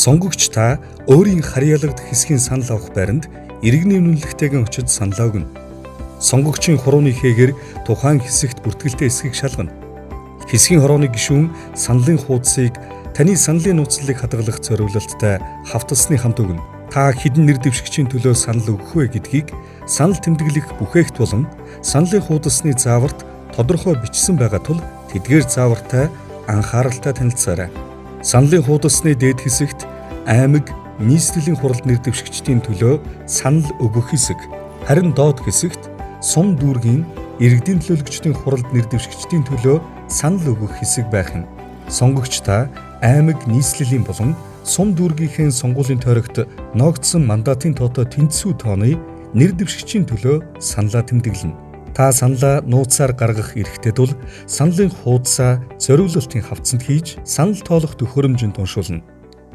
Сонгогч та өөрийн харьяалагдах хэсгийн санал авах байранд иргэний үнэлэгтэйгэн очиж саналаа өгнө. Сонгогчийн хурууны хээгээр тухайн хэсэгт бүртгэлтэй эсэхийг шалгана. Хэсгийн хорооны гишүүн саналын хуудсыг таны саналын нууцлалыг хадгалах зориулалттай хавталсны хамт өгнө. Та хэдэн нэр дэвшигчийн төлөө санал өгөх вэ гэдгийг санал тэмдэглэх бүхээгт болон саналын хуудасны зааварт тодорхой бичсэн байгаа тул тэдгээр заавартай анхааралтай танилцаарай. Саналын хуудасны дээд хэсэгт аймаг, нийслэлийн хуралд нэр дэвшигчдийн төлөө санал өгөх хэсэг, харин доод хэсэгт сум дүүргийн иргэдийн төлөөлөгчдийн хуралд нэр дэвшигчдийн төлөө санал өгөх хэсэг байх юм. Сонгогч та аймаг, нийслэлийн болон сум дүүргийнхээ сонгуулийн тойрогт ноогдсон мандатын тоотой тэнцвүү тооны нэр дэвшигчийн төлөө саналаа тэмдэглэнэ. Та саналаа нууцаар гаргах эрхтэй тул саналын хуудасаа зориулалтын хавтсанд хийж санал тоолох төхөөрөмжөнд уншуулна.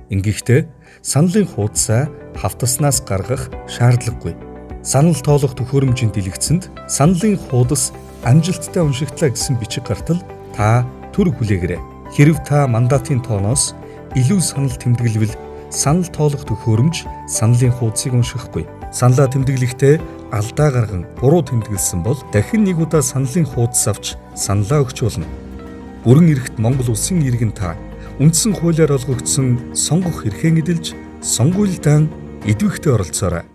Ингэхдээ саналын хуудасаа хавтаснаас гаргах шаардлагагүй. Санал тоолох төхөөрөмжийн дэлгэцэнд саналын хуудас амжилттай уншигдлаа гэсэн бичиг гартал та түр хүлээгээрэй. Хэрв та мандатын тооноос илүү санал тэмдэглэвэл санал тоолох төхөөрөмж саналын хуудсыг уншихгүй. Саналаа тэмдэглэхдээ алдаа гарган буруу тэмдэглэсэн бол дахин нэг удаа саналын хуудас авч саналаа өгч болно. Бүрэн эрхт Монгол улсын иргэн та үндсэн хуулиар олгогдсон сонгох эрхээ эдэлж сонгуульдаа идэвхтэй оролцоорой.